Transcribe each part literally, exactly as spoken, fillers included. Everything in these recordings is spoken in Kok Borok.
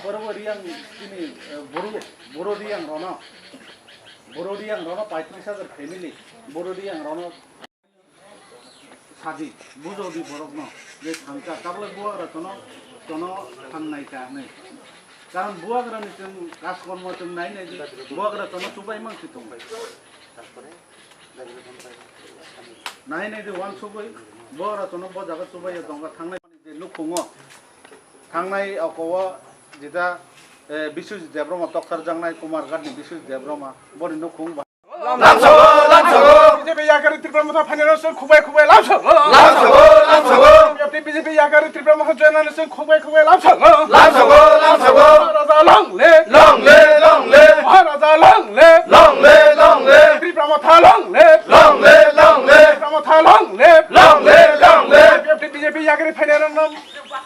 Borok Riyang chini, eh, Boro, Boro Riyang rono, Boro Riyang rono paitris hajar family, Boro Riyang rono sadi, bujodi borokno, je thangka, tabole buagra tono, tono thangnai ta hinwi. Karon buagra ni chwng kaskormo chwng nai nai di, buagra tono chubai mang si tong. Nai nai di wan sugui, buagra tono bo jaga chubai ya tongka thangnai. Je nukhungo thangnai oko o jeta, eh, Biswajit Debbarma tokthar jaknai Kumarghat ni Biswajit Debbarma boni nukhung ba. Lamsogo, lamsogo. B J P yakari Tipra Motha phainai rok chwng khukbai khukbai lamsogo. Lamsogo, lamsogo. B J P yakari Tipra Motha joinani chwng khukbai khukbai lamsogo. Lamsogo, lamsogo. Maharaja long live. Long live, long live. Maharaja long live. Long live, long live. Tipra Motha long live. Long live, long live. Tipra Motha long live. Long live, long live. B J P yakari phainai rok no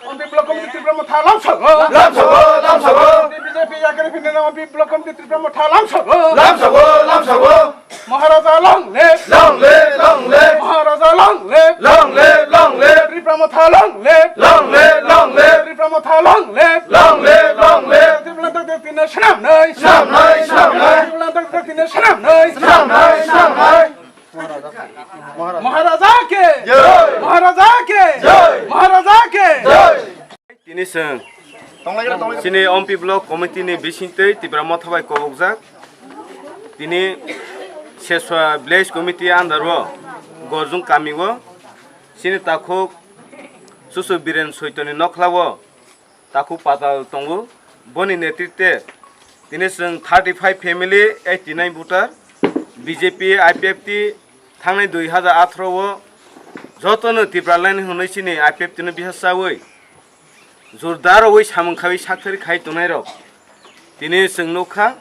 Ompi Block Committee Tipra Motha lamsogo. Lamsogo, lamsogo. B J P yakari phainai rok Ompi Block Committee Tipra Motha lamsogo. Lamsogo, lamsogo. Maharaja long live. Long live, long live. Maharaja long live. Long live, long live. Tipra Motha long live. Long live, long live. Tipra Motha long live. Long live, long live. Tipra Motha tini swnamnai. Swnamnai, swnamnai. Tipra Motha tini swnamnai. Swnamnai, swnamnai. Maharaja ke! Jai! Maharaja ke! Jai! Maharaja ke! Jai! Tini chwng chini Ompi Block Committee ni bisingtwi Tipra Motha bai kobokjak. Tini Seswa Village Committee under o Gorjung kami o chini takhuk Chuchu Biren Soitoni nokla o takhuk patal tongo. Boni netritwe tini chwng thirty five family, eighty nine voter, B J P, I P F T thangnai dui hajar atharo o jotono Tipraland hwnwi chini I P F T no bisa chawi jordar rogwi samung khawi sakthari khai tongnai rok. Tini chwng nukha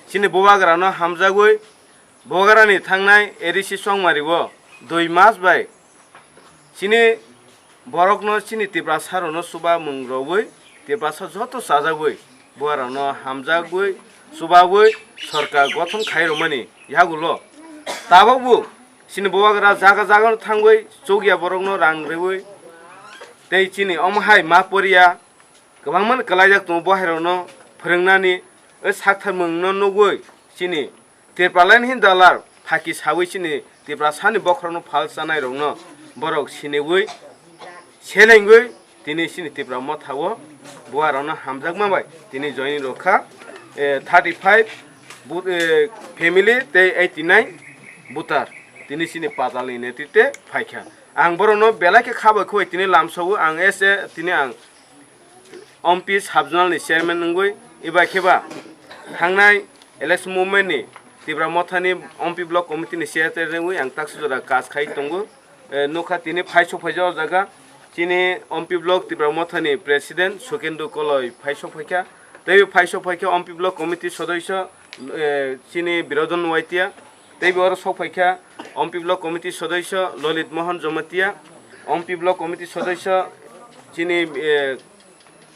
chini bubagra no hamjagwi bubagra ni thangnai A D C Chongmari o dui mas bai chini borokno chini Tiprasa rokno chuba mung rogwi Tiprasa joto chajagwi bubagra no hamjagwi chubagwi sorkar gothon khai rwmani yagulo tabukbo chini bubagra jaga jaga no thangwi chukya borokno rang rwwi tei chini omo hai ma poriya kwbangma no kwlaijak tongo bo hai rokno phwrwngnani o sakthar mung no nugwi chini Tipraland hin dalar phaki sawi chini Tiprasani bokhorokno phal chanai rokno borok siniwi selengwi tini chini Tipra Motha o bubagra no hamjakma bai tini join rokha, eh, thirty five bu-, eh, family tei eighty nine voter tini chini patal ni netritwe phaikha. Ang borokno belai khe kha bai khwbai tini lamsogo ang ese tini ang Ompi Sub-Zonal ni chairman wngwi eba kheba thangnai election movement ni Tipra Motha ni Ompi Block Committee ni secretary wngwi ang taksa jora kaj khai tongo. Eh, nukha tini phai sok phaijak o jaga chini Ompi Block Tipra Motha ni president Sukendu Koloi phai sok phaikha. Tei phai sok phaikha Ompi Block Committee sodosyo, eh, chini Birodon Waitia. Tei bo oro sok phaikha Ompi Block Committee sodosyo Lolit Mohan Jomatia, Ompi Block Committee sodosyo chini, eh,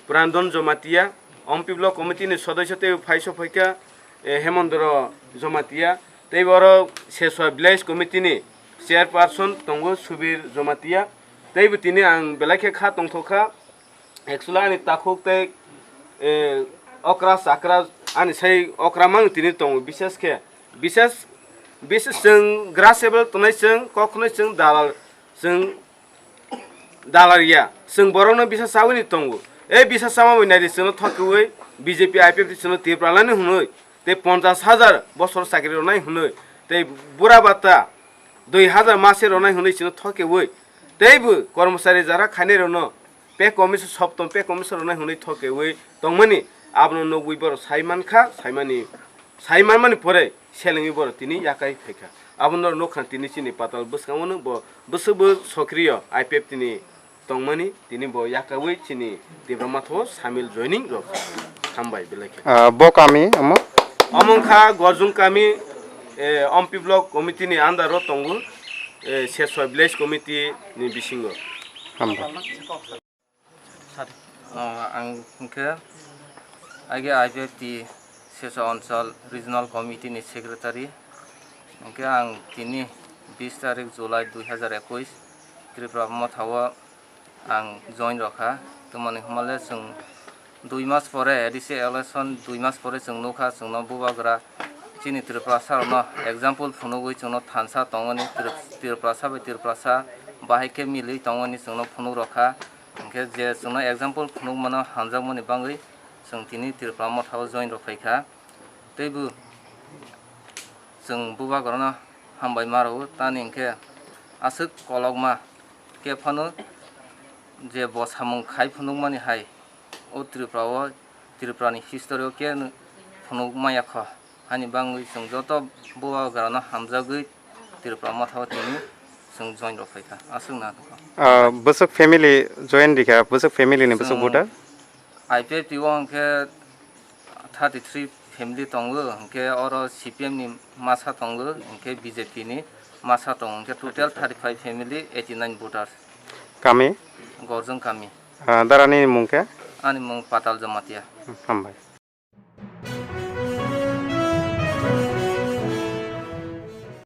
Brandon Jomatia, Ompi Block Committee ni sodosyo tei phai sok phaikha, eh, Hemondro Jomatia, tei bo oro Seswa Village Committee ni chairperson tongo Subir Jomatia, tei bo tini ang belai khe kha tongthokha. Actually ani takhuk tei, eh, okra chakra ani sai okra mang tini tongo, bises khe bises, bises chwng grassable tongnai chwng, koknai chwng dalal chwng dalal ya, chwng borokno bisa chawi ni tongo. E bisa chama bai naidi chwngno thokiwi B J P I P F T chwngno Tipraland ni hwnwi tei ponchash hajar bosor chakri rwnai hwnwi tei bura bata dui hajar mase rwnai hwnwi chwngno thokiwi tei bo kormochari jara khainai rokno pay commission, soptom pay commission rwnai hwnwi thokewi tongmani abono nugwi borok sai mankha, saimani, sai manmani pore selengwi borok tini yakai phaikha. Abono nukha tini chini patal bwskango no bo bwswkbo sokriyo I P F T ni tongmani, tini bo yakawi chini Tipra Motha o samil joining rok hambai belai khe. Ah, bo kami omo? Omo wngkha Gorjung kami, eh, Ompi Block Committee ni under o tongo, eh, Seswa Village Committee ni bisingo. Hambai. Ah, ang hwnkhe age I P F T Seswa Onchal Regional Committee ni Secretary. Hwnkhe ang tini bis tarik July dui hajar ekwis Tipra Motha o ang join rokha. Tamoni hwnmale chwng Dui mas pore, A D C election dui mas pore chwng nukha, chwngno bubagra chini Tiprasa rokno example phunugwi chwngno thansa tongoni, Trip-, Tiprasa bai Tiprasa bahai khe milwi tongoni chwngno phunuk rokha. Hinkhe je chwngno example phunukmano hamjakmani bangwi chwng tini Tipra Motha o join rok phaikha. Teibo chwng bubagrano hambai ma rwo, tani hinkhe aswk kolokma khe phano je bo samung khai phunukmani hai o Tripura o, Tripura ni history o khe phunuk maya kho. Hani bangwi chwng joto bubagrano hamjagwi Tripura Motha o tini chwng join rok phaikha. Aswk na. Ah, bwswk family join rikha, bwswk family ni bwswk Chwng voter? I P F T o hinkhe thirty three family tongo, hinkhe oro C P M ni masa tongo, hinkhe B J P ni masa tongo, hinkhe total thirty five family, eighty nine voters. Kami? Gorjong kami. Ah, darani mung khe? Ani mung Patal Jamatia. Hambai.